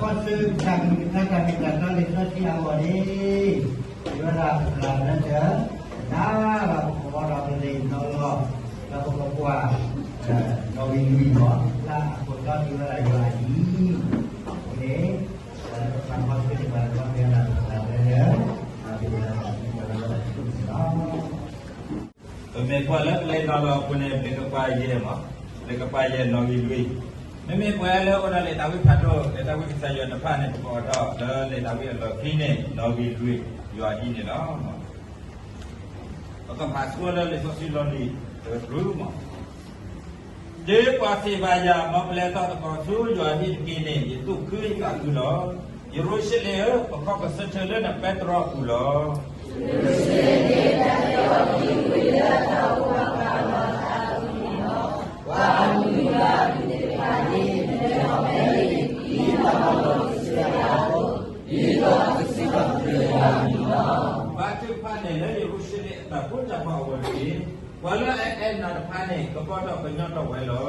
ဃီဆၢကစၢ်ကလုၢ်ကထါတၢ်မ့ၢ်တၢ်တီလံာ်စီဆှံအဂီၢ်န့ၣ်, ယဝဲဒၣ်ပကျါလၢတၢ်, တနၤဘၣ်ပကအိးထီၣ်ကလဲၤနီၤလီၤ, ဒီးပကကွၢ်, နီၣ်ဂံၢ်လွံၢ်မး, လၢအခိၣ်တီဒ်ဝဲဒၣ်ယွၤအဟံၣ်, အဃိန့ၣ်, ပကကွၢ်ဃီဆၢန့ၣ်ဘၣ်တဘျီမ့ၢ်ဝဲဒၣ်ပကျါလၢတၢ်, ပမ့ၢ်ကွၢ်လၢကလဲၤနီၤလီၤအပူၤန့ၣ် ပကကွၢ်ယဲၢ်မး, ပကကွၢ်ယဲၢ်နီၣ်ဂံၢ်လွံၢ်, မ့မ့ၢ်ပှၤလၢအအိၣ်ဒီးလံာ်တၢ်ဝံဖးဒိၣ် လံာ်တၢ်ဝံကစၢ်ယွၤတဖၣ်န့ၣ် ပကအိးထီၣ်လၢလံာ်တၢ်ဝံအလီၢ်ခံန့ၣ် နီၣ်ဂံၢ်လွံၢ် ယွၤအဟံၣ်န့ၣ်လီၤ. ပကဖးဆူလၢလံာ်စီဆှံလီၢ်လံၤ တကတြူၢ်မး, တုၤပှၤစံးဘၣ်ယၤ မ်ပလဲၤသီၣ်သကိးဆူယွၤအဟံၣ်တက့ၢ်န့ၣ် ယသူၣ်ခုယသးခုလီၤ. ယရူၤၡလ့ၣ်ဧၢ, ပခီၣ်ကဆၢထၢၣ်လၢနပဲတြီအပူၤလီၤ. ဘါထုကဖၣ်န့ၢ်လၢယရူၤၡလ့ၣ်အတၢ်ဃူတၢ်ဖိးအဂီၢ်တက့ၢ်. ပှၤလၢအအဲၣ်နၤတဖၣ်န့ၣ် ကဘီထီၣ်ကညီထီၣ်ဝဲလီၤ.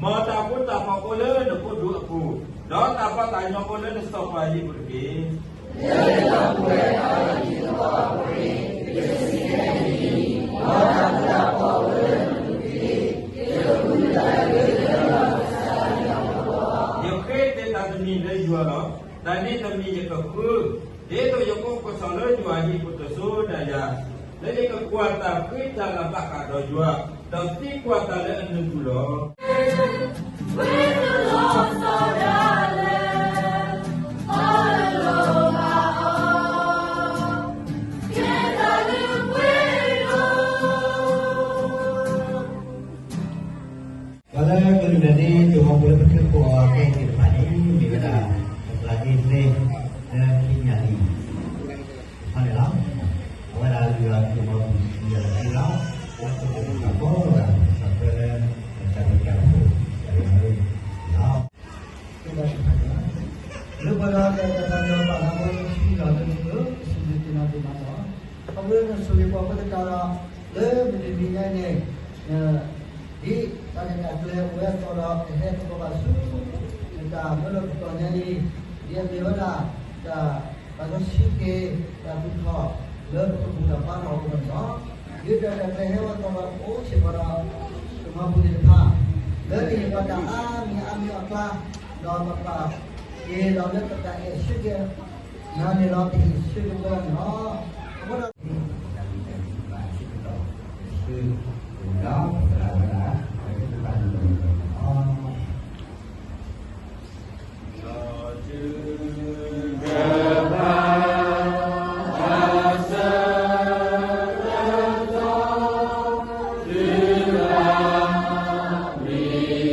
မ်တၢ်ဃူတၢ်ဖိးအိၣ်လၢနကိးဒူအပူၤ, ဒီးတၢ်ဖှီၣ်တၢ်ညီအိၣ်လၢနစီၤပၤအဟံၣ်ပူၤတက့ၢ်. ယဃ့တ့ၢ်တၢ်တမံၤလၢယွၤလီၤ. တၢ်န့ၣ်တမံၤယကဃု, ဒ်သိးယကအိၣ်ကစီၣ်လၢယွၤအဟံၣ်ပူၤတစိၤဒၣ်ယၤ, လၢယကကွၢ်တၢ်ဃံတၢ်လၤဘၣ်ဃးဒီးယွၤ, ဒီးသံကွၢ်တၢ်လၢအနၢၤပူၤလီၤ. ပှၤလၢကလုၢ်နၢ်ဒ့ ဒိၣ်မးပူၤလၢပထၢခိၣ်အီၤခဲအံၤသ့ၣ်တဖၣ်န့ၣ် မ့ၢ်ဝဲဒၣ် ပသရၣ်ဒ့သ့ လၢခံညၣ်လံၤ တဖၣ်န့ၣ်လီၤ. အဝဲဒၣ်လုၢ်အီၣ်ဒိၣ်မးပူၤ စံၣ်ညီၣ်လီၤသ့လီၤ. လၢပခိၣ်ပနၢ်ကိးဂၤဒဲး စီၤပၢလၢ တၢ်ဘျုးတၢ်ဖှိၣ် တၢ်ရ့လိာ်သးလီၤ. လၢပှၤဒီးတၢ်တၢ်တၢ်ဒီးဘၣ်လၢဝဲဆံလီၤလၢပကစံးဘျုးက့ၤနၤဒိၣ်မးလီၤ. ခီဖျိနဆိၣ်ဂ့ၤပှၤဖိသ့ၣ်တဖၣ်ဒီး လၢမုၢ်တနံၤညါအံၤန့ၣ် ဒ်တၢ်ရဲၣ်တၢ်ကျဲၤအိၣ်ဝဲအသိးဒီး ကဟဲသကိးဘၣ်ဆူ နတၢ်မၢလီၤပတီၢ်ညါအံၤ ဒ်အမ့ၢ်ဝဲဒၣ် တၢ် တၢ်စီဆှံက့ၤ တၢ်သူၣ်ထီၣ် လၢပကဘူၣ်တၢ်ဘါထီၣ်အဂီၢ်န့ၣ်လီၤ. ဒ်တၢ်ရဲၣ်တၢ်ကျဲၤဟဲဝဲအသိးဒီး ပအိၣ်ဆ့ၣ်ကီးဒီး ဒိၣ်မးပူၤသ့ၣ်တ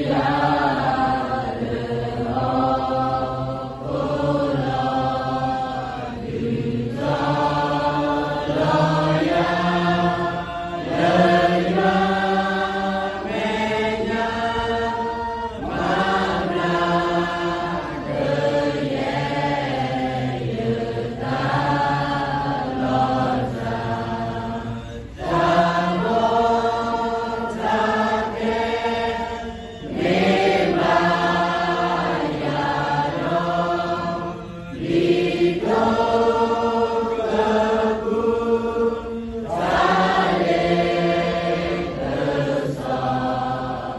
ဖၣ် လၢကဟ့ၣ်ပှၤတၢ်အါမံၤအါမံၤအကျါ ဒီးပပာ်က့ၤဒီးလ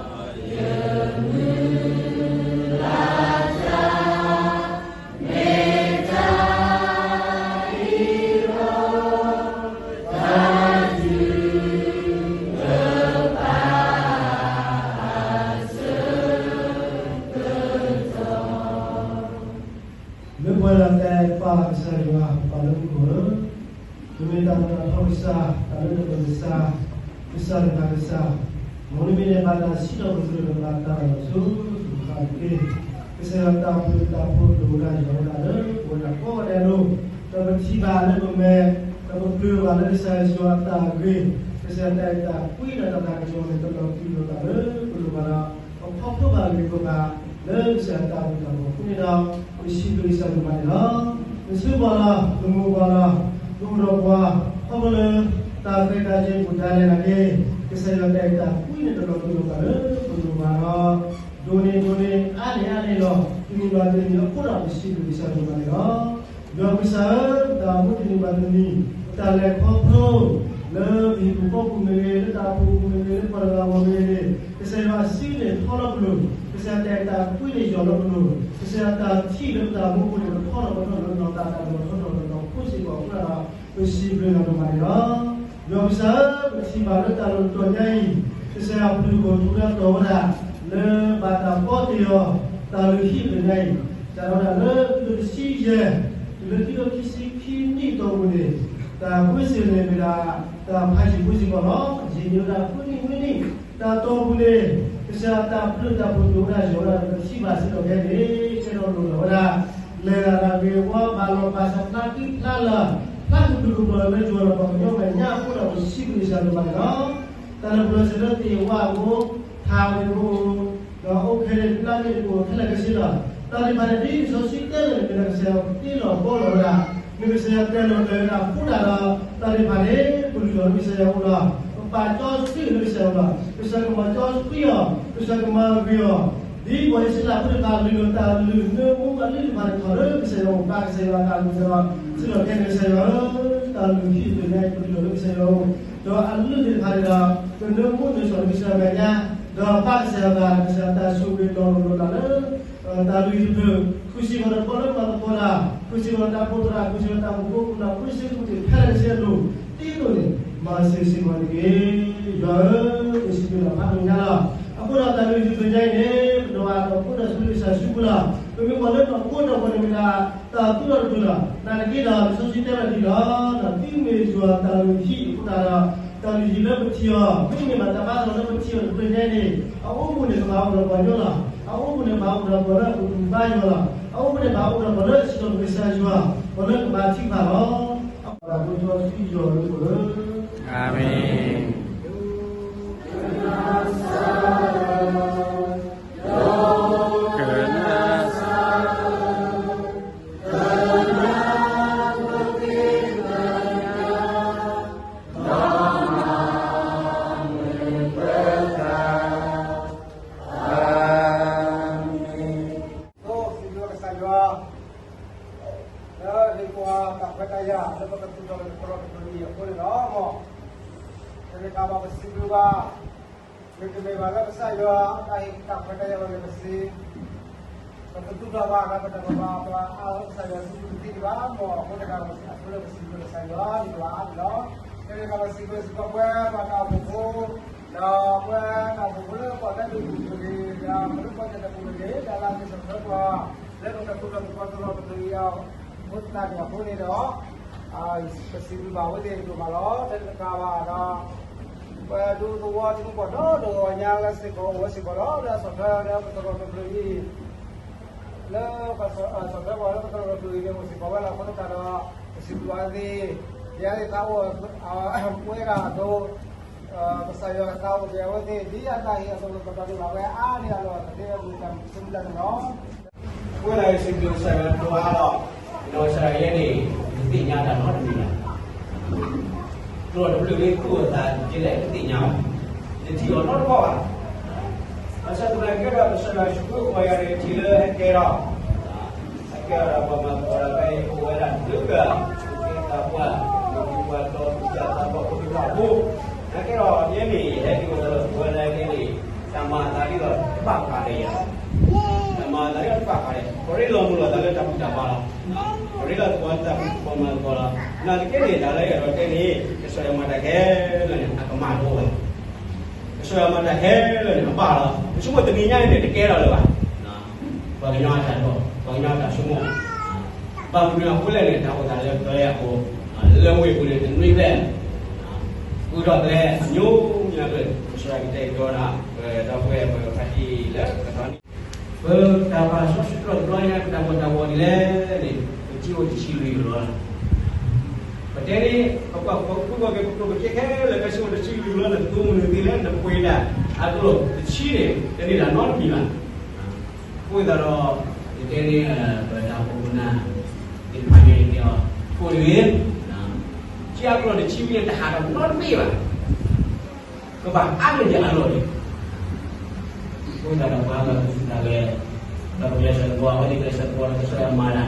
ၢပတၢ်အဲၣ်ဆၢက့ၤ နၤန့ၣ်လီၤ ပဟ့ၣ်ဆၢက့ၤပှၤန့ၣ်လီၤ. အဃိဒီး လၢပှဲၤဒီးတၢ်အဲၣ်ပၢ်ကစၢ်ယွၤ ပပၢ်လၢမူခိၣ်ဧၢ, ပမ့ၢ်တၢ်သိၣ်တၢ်သီကစၢ်, တၢ်လၢတၢ်ပှဲၤကစၢ်, ကစၢ်တဂၤကစၢ်, မ်နမ့ၢ်န့ၢ်ဘၣ်တၢ်စံးထီၣ်ပတြၢၤဒီးဘၣ်တၢ်လီၤဆိ တက့ၢ်. ကစၢ်ယွၤတၢ်ဘျုးတၢ်ဖှိၣ်ဒိၣ်ဝဲဒၣ်ယွၤဝဲဒၣ်လၢပဝဲဒၣ်ကိးဂၤဒဲးလီၤ. ဒီးပထံၣ်ဘၣ်လၢပမဲာ်, ဒီးပကြၢးဘၣ်လၢကစၢ်ယွၤအတၢ်အဂ့ၤ, ကစၢ်ယွၤတၢ်အဲၣ်တၢ်ကွံဒီးတၢ်သးကညီၤန့ၣ်တလီၤတူာ်လိာ်သးလၢပလိၤဘၣ်ဒီး ပခီဖျိဘၣ်ဂ့ၤဂ့ၤဘၣ်ဘၣ် လၢကစၢ်ယွၤတၢ်ဘျုးတၢ်ဖှိၣ်အဃိန့ၣ်ဒီး ပစံးဘျုးကစၢ်ယွၤမးန့ၣ်လီၤ. ပဆိပှၤလီၤ, ပမုၢ်ပှၤလီၤ, ပအိၣ်ဒီးပှၤ, ခီဖျိလၢ တၢ်ရဲၣ်တၢ်ကျဲၤအိၣ်ဒၣ်လဲာ်န့ၣ်က့, ကစၢ်ယွၤတၢ်အဲၣ်တၢ်ကွံန့ၣ်တလီၤတူာ်လိာ်သးလၢပလိၤဘၣ်ဒီး ဒိၣ်န့ၢ်ဒိၣ်န့ၢ်အါန့ၢ်အါန့ၢ်လီၤ. တနံၤ ယွၤတနံၤအဃိဒီး ပစံးဘျုးကစၢ်ယွၤဒိၣ်မးန့ၣ်လီၤ. ယွၤကစၢ်ဧၢ, ပတၢ်အိၣ်မူတနံၤဘၣ်တနံၤ, ပတၢ်လဲၤခီဖျိ လၢပဟံၣ်ပူၤဃီပူၤမ့ၢ်ဂ့ၤ, လၢတၢ်အိၣ်ဖှိၣ်ပူၤမ့ၢ်ဂ့ၤ, လၢပှၤတဂၤဂီၢ်မ့ၢ်ဂ့ၤ, ကစၢ်ယွၤအစုန့ၣ်ထီလီၤပလိာ်, ကစၢ်ယွၤတၢ်အဲၣ်တၢ်ကွံန့ၣ်ယီၢ်လီၤပလိာ်, ကစၢ်ယွၤတၢ်ထံၣ်လၢပတၢ်အိၣ်မူပူၤန့ၣ် ပထီထီၣ်ပထီထီၣ်လၢနီၢ်သးတၢ်လီၢ်ထီထီၣ်လၢနီၢ်ခိစ့ၢ်ကီး အဃိဒီး ပစံးဘျုးယွၤဒိၣ်မးန့ၣ်လီၤ. ယွၤကစၢ်ဧၢ, ပထံၣ်ဘၣ်လၢတၢ်လီၢ်တတီၤညါအံၤ, ကစၢ်ယွၤပျုၢ်ကီၢ်ထူလၢတီၤဝဲဒၣ် လၢဘၣ်တၢ်ဘီတ့ၢ်အီၤ တၢ်လုၢ်ဟံၣ်တတီၤညါအံၤ, တၢ်ဝဲဒၣ်လၢခံကထိတဆံယဲၢ် တုၤလၢခံကထိခံဆံခံနံၣ်အတီၢ်ပူၤန့ၣ်, တၢ်ကွ့စ့ၣ်န့ၣ်မ့ၢ်ဒၣ် တၢ်ဖးယံာ်ကွ့စ့ၢ်ကီးလီၤ. ယံာ်န့ၢ်ဝဲဒၣ်ဃုနံၣ်နွံနံၣ်, တၢ်တီၢ်ပူၤန့ၣ် ကစၢ်ယွၤတၢ်ဘျုးတၢ်ဖှိၣ်ဒိၣ်ဝဲဒၣ်ယီၢ်ဝဲဒၣ် ပထံၣ်ဘၣ်စ့ၢ်ကီးခဲအံၤန့ၣ် ကဲထီၣ်လိၣ်ထီၣ်ဝဲဒၣ် လဲၤတၢ်တၢ်ဂ့ၤဝီ ဘၣ်လီၢ်ဘၣ်စး ဖျါခုဖျါလၢာ် ဖျါကပြုၢ်ကပြီၤလၢယွၤဒီးပှၤကညီမဲာ်ညါအဃိဒီး ပစံးဘျုးကစၢ်ဒိၣ်မးန့ၣ်လီၤ. တၢ်လၢပျၢၤစ့ၢ်လၢသ့ၣ်ဝါအဃိ, ထးဝဲအဃိ, ဒီးအိၣ်ခဲလၢာ်ဖျါန့ၣ် ပအိၣ်ခဲလၢာ်ခဲဆ့လီၤ. တၢ်သ့ၣ်တဖၣ်န့ၣ် ဒ်လံာ်စီဆှံတဲန့ၣ် မ့ၢ်ဒၣ်ကစၢ်ယွၤတ့လီၤဘှီလီၤဝဲဒၣ်, မ့ၢ်ကစၢ်ယွၤတဲလီၤကျဲၤဝဲဒၣ်အဃိသတးဒီး တၢ်သ့ၣ်တဖၣ်န့ၣ် ပလုၢ်ထီၣ်လၢကစၢ်ယွၤအအိၣ်လီၤ. ပပာ်စီဆှံလၢကစၢ်ယွၤအအိၣ်လီၤ. ကစၢ်ကမၤစီဆှံအီၤ, ကစၢ်ကမၤဂ့ၤအီၤ, ဒ်ပှၤအံၣ်စရ့လးဖိတဖၣ်လုၢ်ထီၣ်တၢ်လုၢ်နၢမူအကလုၢ်တဖၣ်န့ၣ် ထီၣ်လၢကစၢ်ယွၤအအိၣ် ဘၣ်ကစၢ်ယွၤအတၢ်လုၢ်ဒီး စံးထီၣ်ကဲန့ၣ် ကစၢ်ယွၤဧၢ, တၢ်လုၢ်ဟံၣ်တဖျၢၣ်ညါအံၤ ပလုၢ်ထီၣ်လၢကစၢ်ယွၤအအိၣ်, ဒီးအလုၢ်သ့ၣ်တဖၣ်န့ၣ်ဒီး ကနၢမူနၢဆှီၣ်လၢကစၢ်ယွၤမဲာ်ညါ, ဒီးဘၣ်ကစၢ်ယွၤအသး ကစၢ်ယွၤတၢ်ဆိၣ်ဂ့ၤလီၤလိၢ်လိာ်တၢ်လၢ တၢ်လုၢ်ဟံၣ်တဖျၢၣ်, ဃုစ့ၢ်ကီးဒီးပှၤလၢမၤသကိးတၢ်, ဃုစ့ၢ်ကီးဒီးတၢ်အိၣ်ဖှိၣ်သရၣ်, ဃုစ့ၢ်ကီးဒီးတၢ်အိၣ်ဖှိၣ်ဖိ ဃုစ့ၢ်ကီးဒီးတၢ်အိၣ်ဖှိၣ်ဖိ ဖဲလဲၣ်ကဆ့အလိၤ ဒ်သိးန့ၣ် မၤစၢၤစ့ၢ်ကီးတက့ၢ်. ယွၤဧၢ, ပစံးဘျုးနၤဖးဒိၣ်ညါလီၤ. အဃိဒီးတၢ်လုၢ်ဟံၣ်တဖျၢၣ်ညါအံၤန့ၣ် ပဒိးဘၣ်ဒီးဖိဒီးဆံးလၢကစၢ်ယွၤစုပူၤလီၤ. ပမ့ၢ်ပှၤလၢနီၢ်ခိနီၢ်ပှီၢ်န့ၣ်မ့ၢ်ဒၣ် တၢ်သူၣ်ထီၣ်တဖျၢၣ်လီၤ. နာ်သက့ဒီး လံာ်စီဆှံတဲဝဲဒၣ်ဒ်လီၤ, သုမ့ၢ်ယွၤတၢ်လုၢ်ဟံၣ်အဃိသတးဒီး တၢ်လုၢ်ဟံၣ်လၢပထံၣ်အီၤ, မ့တမ့ၢ်ဘၣ်တၢ်ဘါထီၣ်လၢပထံၣ်အီၤတဖျၢၣ်ညါန့ၣ် အအိၣ်ပူၤန့ၣ် ကဘၣ်အိၣ်ဒီးပှၤကညီလီၤ. အအိၣ်ပူၤန့ၣ် ဘၣ်အိၣ်ဒီးပှၤလၢအပူၤဘါယွၤလီၤ. အအိၣ်ပူၤန့ၣ် ဘၣ်အိၣ်ဒီးပှၤလၢအစံးထီၣ်ပတြၢၤကစၢ်ယွၤ, ပှၤလၢကဘၣ်ထံၣ်ဘၣ်လီၤ. အဘၣ်ဒိစီဆှံယွၤလၢပှၤဧၢ, အၤမ့ၣ်. ဒိးစံးဘျုးကစၢ်ယွၤ လၢဟ့ၣ်ပှၤတၢ်ခွဲးတၢ်ယာ် လၢပကသူၣ်ထီၣ်က့ၤတၢ်သရိာ်တဖျၢၣ်အံၤအဃိန့ၣ်လီၤ. တမ့ၢ်တၢ်ဘၣ်ပစံးဘျုးဘၣ်, မ့တမ့ၢ်ဘၣ်လၢကစၢ်ယွၤ တၢ်ဟ့ၣ်တၢ်ခွဲးတၢ်ယာ်လီၤန့ၣ် ပစံး ပကသူၣ်ထီၣ်ဘၣ်ဒီးပတၢ်ကဘၣ်ပှၤအါလၢကစၢ်ယွၤစုပူၤတသ့ဒံးဘၣ်, မ်အဃိန့ၣ်ဒီးပစံးဘျုးကစၢ်ယွၤ ဒ်ပှၤအါန့ၣ်လီၤ. တမ့ၢ်တၢ်ဘၣ်ပစံးဘျုးစ့ၢ်ကီးပှၤ ပှၤတၢ်အိၣ်ဖှိၣ်ဖိ ဒီးပှၤတၢ်အိၣ်ဖှိၣ်ဖိလၢပှၤလၢဒိၣ်ပူၤတဂ့ၤ, ဒီးပှၤလၢပှၤတၢ်တပူၤတဂ့ၤ, တၢ်လၢအမ့ၢ်စီၣ်ထွဲပှၤ လၢပကသူၣ်ထီၣ်က့ၤတၢ်သရိာ်တဖျၢၣ်အံၤအဃိသတးန့ၣ်အဃိန့ၣ်ဒီး ပစံးဘျုးဘၣ်အဝဲသ့ၣ်ဒိၣ်မးလီၤ. တမ့ၢ်တၢ်ဘၣ်ဒီး ပှၤဒူသဝီသနူပှၤဒီဒီညါလၢစ့ၢ်ကီး အိၣ်ဝဲစ့ၢ်ကီးလီၤ လၢအစီၣ်ထွဲလၢပသရိာ်တဖျၢၣ်အံၤ လၢပစီၣ်ထွဲပှၤလၢပသရိာ်တဖျၢၣ်အံၤန့ၣ် အိၣ်စ့ၢ်ကီးဝဲလီၤ. အဃိသတးဒီး ပစံးဘျုးအဝဲသ့ၣ်, ယၤသ့ၣ်သးအိၣ်ဝဲဒၣ်အသိး ကစၢ်ယွၤကသးအိၣ်က့ၤအဝဲသ့ၣ် ဒ်အတၢ်ဟ့ၣ်အသိး ကဒီးဒိၣ်လၢအဝဲအါန့ၢ်အလီၢ် တသ့အဂုၤအဂၤမုၢ်ဆ့ၣ်မုၢ်လၢ်န့ၣ်လီၤ. အဃိသတး ယစံးဘျုးကစၢ်ယွၤတဘျီဘၣ်ဒီး ဒီးကစၢ်ယွၤယဲန့ၣ် တသ့ၣ်ညါတၢ်နီတမံၤဘၣ်. သရိာ်တဖျၢၣ်လၢသူၣ်အသးဒ်လဲၣ်တသ့ၣ်ညါဘၣ်, တထံၣ်အီၤနီတဘျီဘၣ်. ဘၣ်ဆၣ်သနာ်က့ဒီး ကစၢ်ယွၤဆိၣ်ဂ့ၤအီၤယၤန့ၣ် ထံၣ်လၢဟဲကဲထီၣ် အကဲထီၣ်ဒီးပှၤမၤသကိးဒီးဖဲအံၤ အိၣ်ဝဲဒၣ်တက့ၢ်, ကဲသးပှၢ်, ပှၤတီၤ ပှၤသးပှၢ် ဖိဒံဖိသၣ်ဖိ, အကဲထီၣ်ယဲန့ၣ် ဟဲက့ၤအိၣ်ဒီးပဝဲဒၣ်ယဲန့ၣ် တၢ်မၤအသးဒ်သိးတဘၣ်ဃးဒီးယၤ, တၢ်မၤအသးဒ်သိးတဘၣ်ဃးဒီး ပရ့လိာ်မုာ်လိာ်သးလၢတၢ်ဘူၣ်တၢ်ဘါလီၤ. ပရ့လိာ်သကိးတၢ်ဘူၣ်သကိးမၤသကိးလီၤ. နာ်သက့န့ၣ် တၢ်လၢယအဲၣ်ဒိးတဲန့ၣ် ကစၢ်ယွၤမၤတၢ်ခဲလၢာ်န့ၣ် အကမၣ်တအိၣ်ဘၣ်. ကစၢ်ယွၤမၤတၢ်ခဲလၢာ်န့ၣ် အဘၣ်လီၤ. ပဆိကမိၣ်တနံၤညါအံၤန့ၣ် တကဲထီၣ်လၢၤဘၣ်. ပှၤကညီအတၢ်တိာ်, ပှၤကညီအတၢ်ဆိကမိၣ်, ဘၣ်မနုၤအဃိလဲၣ်န့ၣ် တၢ်အိၣ်သးလၢကျဲအဃိ, လၢဝ့ၢ်ပူၤန့ၣ် တနွံဖျၢၣ်, ဃုထီၣ်ကျဲအမျိုးမျိုးကျဲ, ကစၢ်ယွၤကတဲာ်ကတီၤနၤ, ဒီပုၢ်ဝဲၢ်ပှၤဖါတံၢ်လၢကတီၢ်န့ၣ် ပတၢ်ပာ်စီဆှံတဘျီညါ ပတၢ်မၤတၢ်ဂီၤဒ်လဲၣ်န့ၣ် ပစံးအိၣ်တဆံလွံၢ်ကလီလီၤ. ပတဲန့ၣ် ပကွၢ်ဃုာ်က့ၤ ပကျိၣ်ပကျဲခဲလၢာ် ပစံးအိၣ်တဆံလွံၢ်ကလီလီၤ နသိမနုၤသ့လဲၣ် နပှ့ၤဒၣ်အကျိၣ်တဆံန့ၣ် တန့ၢ်ဒၣ်နီတမံၤဘၣ်. အဃိသတးဒီး ယတဲန့ၣ် ပတၢ်အိၣ်ဖှိၣ်နၢ်သ့ၣ်တဖၣ်န့ၣ် ယတဲအီၤ ကိၣ်တဂ့ၤ, က့အကျိၣ်တဆံမ့ၢ်တဟးထီၣ်နီတဘ့ၣ်ဘၣ်. ကဘၣ်အါန့ၢ်ဒံးအလီၢ်န့ၣ်, အဃိသတးဒီး ပှၤလၢအသူၣ်ဆူၣ်သးဂဲၤ ဒီးပကျဲးစၢးတဘီ အဝဲသ့ၣ်ကျဲးစၢးတဘီဒီး ကစၢ်ယွၤမၤတၢ်,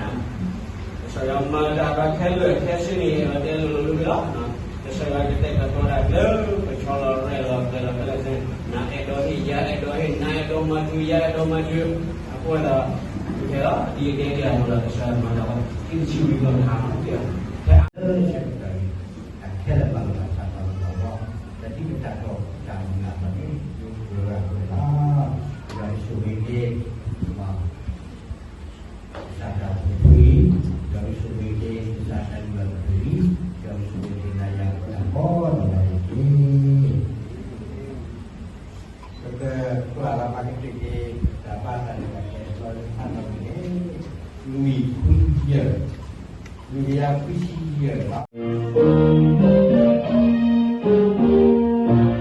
ကစၢ်ယွၤမၤတၢ်ဒီးခဲလၢာ်ခဲဆ့န့ၣ် အဝဲတဲလိၤလိၤလၢကလီၤ. ကစၢ်ယွၤကတဲာ်ကတီၤတၢ်လၢ ပဆီလီၤရဲၣ်လီၤကျဲၤလီၤခဲလၢာ်ခဲဆ့, နအဲၣ်ဒိးဟ့ၣ် ယအဲၣ်ဒိးဟ့ၣ် နအဲၣ်ဒိးမၤစၢၤ ယအဲၣ်ဒိးမၤစၢၤ, အဃိဒီး ပကဲလီၤ ဒ်အတဲကျဲၤအသိးဒီး ကစၢ်ယွၤမၤတၢ်ဝဲ သ့ၣ်တဆံဝံၤလီၤနဟါလီၤ လၢဆၢကတီၢ်အံၤ တၢ်ခဲလၢာ်ဘၣ်လီၤဘၣ်ဆၣ်ဘၣ်လီၤဘၣ်ဝီ, ဒီးဒ်ပတၢ်တီတၢ်မုၢ်လၢ်အသိးန့ၣ် ယိယိၤလၢအဃိန့ၣ်လီၤ. ယွၤကဆိၣ်ဂ့ၤက့ၤ ကစၢ်တၢ်အိၣ်ဖှိၣ်အံၤ, ယွၤကဆိၣ်ဂ့ၤက့ၤ ကစၢ်တၢ်လုၢ်လၢ်အပူၤအံၤ, ယွၤကဆိၣ်ဂ့ၤက့ၤနၤယၤကိးဂၤဒဲးတက့ၢ်. ပကကွၢ်လၢ်ဘၣ်ကတၢၢ်က့ၤ တၢ်ဘၣ်သးလၢတၢ်ခဲလၢာ်လၢတၢ်နီတမံၤန့ၣ်, လွံၢ်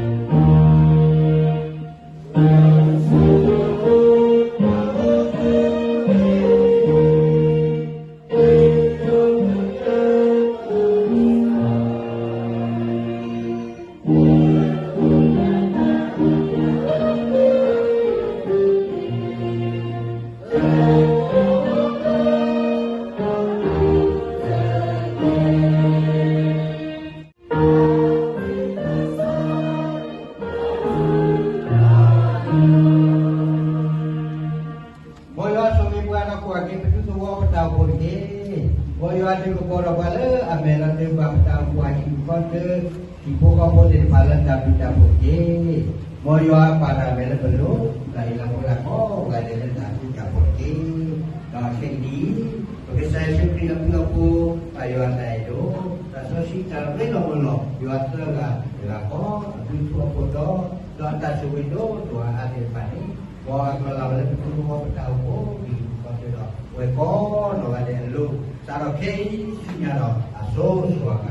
ခွံယဲၢ်, လွံၢ်ကယၤခွံဆံယဲၢ်လီၤ. မ်ယွၤဆိၣ်ဂ့ၤပှၤဒီးကွၢ်က့ၤပသူသဝီပတၢ်အိၣ်ဖှိၣ်တက့ၢ်. မ်ယွၤဒုးကပီၤဒီးပှၤလၢအမဲာ်လီၤတၢ် ပှၤပတၢ်အိၣ်ဖှိၣ်အဟံၣ်ဖိဃီဖိ, ဟံၣ်ဖိဃီဖိသ့ၣ်တဖၣ်လၢတၢ်ဘျုးတၢ်ဖှိၣ်တက့ၢ်. မ်ယွၤပာ်တၢ်မဲာ်လၢပလိၤ, ဒီးဟ့ၣ်လီၤပှၤကိးဂၤဒဲးလၢတၢ်ဘျုးတၢ်ဖှိၣ်တက့ၢ်. ဒီးခဲကနံၣ်အံၤ, ပကစၢ်ယ့ၣ်ၡူးခရံာ်အဘျုးအဖှိၣ်, ပၢ်ယွၤအတၢ်အဲၣ်ဒိၣ်, သးစီဆှံတၢ်ရ့လိာ်မုာ်လိာ်, ယွၤသၢဂၤတဂၤဃီ, အဘျုးအဖှိၣ်အဖှိၣ်ဒီး, ဒီးအတၢ်ဆိၣ်ဂ့ၤဒိၣ်ဒိၣ်အါအါသ့ၣ်တဖၣ်န့ၣ်, မ်အကလီၤဝဲလၢပသူသဝီပတၢ်အိၣ်ဖှိၣ်, ဒ်ပခီဆၢဒီး ပဝဲကိးနီၢ်ဂၤဒဲးအလိၤ, စးထီၣ်ခဲအံၤဆူညါဒီး အစိၤစိၤအဃၣ်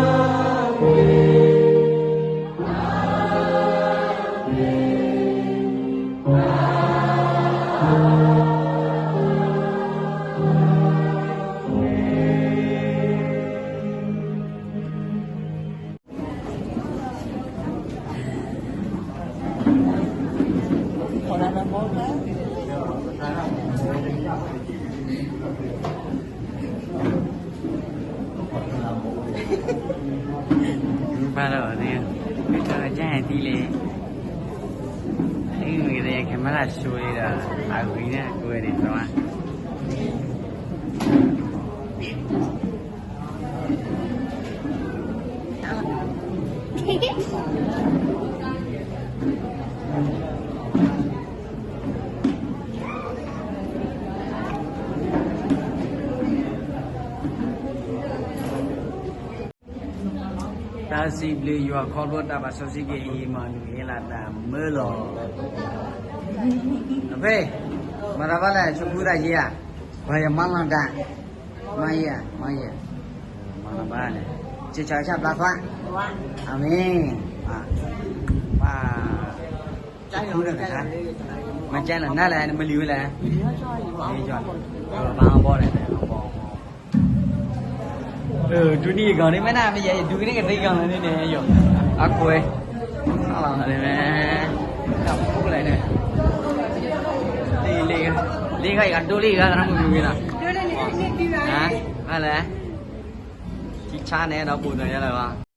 ဃၣ်န့ၣ်တက့ၢ်. ဘၣ်လီၤန့ၣ်, မ့ၢ်ကါယါဟဲသံလဲၣ်, အမ့ၢ်ကဲ camera ဆိလံဒီး အဂ့ၤန့ၣ် ကွဲန့ၣ်သီ တၢ်စံးဘျုးယွၤခီဖျိတၢ်ဘၣ်စီဆှံက့ၤအံၤ မၤနုၤဟ့ၣ်လီၤတၢ်မၢလီၤ. အဖဲ, မၤတၢ်ဘၣ်လဲၣ် ဆိကမိၣ်တၢ်ယံၤဧါ, ပှၤယမၤလီၤတၢ်, မၤယံၤ, မၤယံၤ, မၤတၢ်ဘၣ်လဲၣ်, စံးဆၢဆၢဘျါသွါ, အမ့ၢ်, ပၢ် တခူဒီးကစၢ်, မ့ၢ်ကဲလၢနၤလဲၣ် နမ့ၢ်လံဝဲလဲၣ်, လံယွၤ, ဘၣ်အဘီလဲၣ်, အဘီ, ဒုးနံၣ်အဂီၢ်န့ၣ်မ့ၢ်နၤ မ့ၢ်ယဲ ယဒုးကန့ၢ်ကသ့အဂီၢ်န့ၣ်န့ၣ်ယီၤ, အကွဲး, အလီၤန့ၣ်မ့ၢ်, တၢ်ပူၤလဲၣ်န့ၣ်, လံ, လံခါအံၤကဒိလံဂၤသရၣ်မုၣ်မုၢ်ဂ့ၤနီၤ, ဟါလဲၣ်, ထံဆါန့ၣ်ဒီးပူၤတၢ်ယါလၢၤဘၣ်